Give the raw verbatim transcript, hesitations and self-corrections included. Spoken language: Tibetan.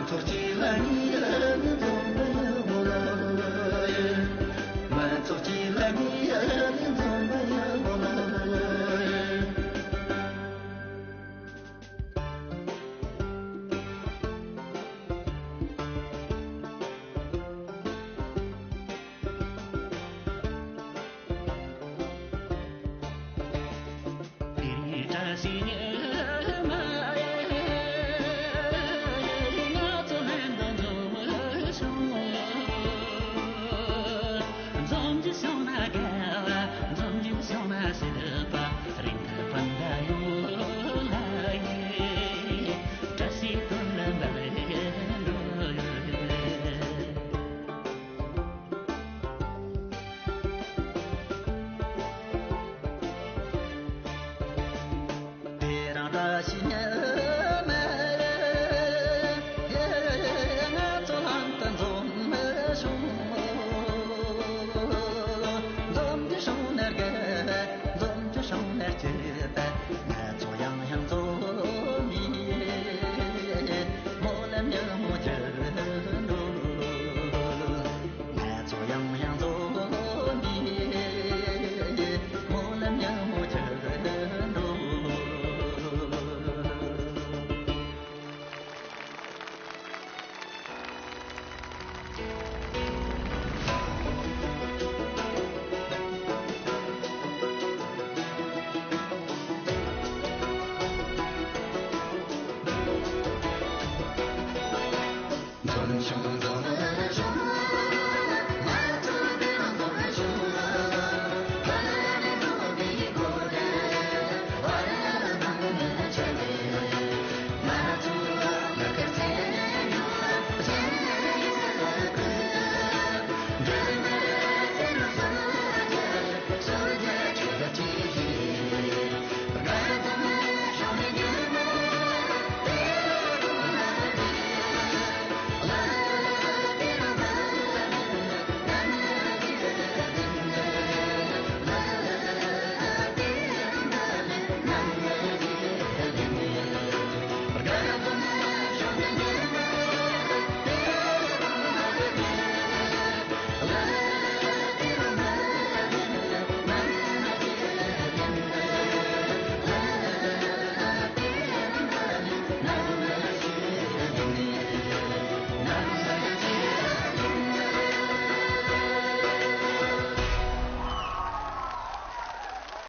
ཚོགས་གཅིག་ལ་ནི་ཨ་ནི་འཛོམས་པ་ཡག་མོ་ལ་ལ་ཡེ། མ་ཚོགས་གཅིག་ལ་ནི་ཨ་ནི་འཛོམས་པ་ཡག་མོ་ལ་ལ་ཡེ། དེ་རང་བཀྲ་ཤིས་ཉི་མ། ང་ཚོ་ལྷན་དུ་འཛོམས་མི་བྱུང་། འཛོམས་ཀྱི་བྱུང་ན་དགའ། འཛོམས་ཀྱི་བྱུང་ན་སྐྱིད་པ། ང་ཚོ་ཡང་ཡང་འཛོམས་ནས། སྨོན་ལམ་ཡག་མོ་རྒྱག་འགྲོ། ང་ཚོ་ཡང་ཡང་འཛོམས་ནས། སྨོན་ལམ་ཡག་མོ་རྒྱག་འགྲོ།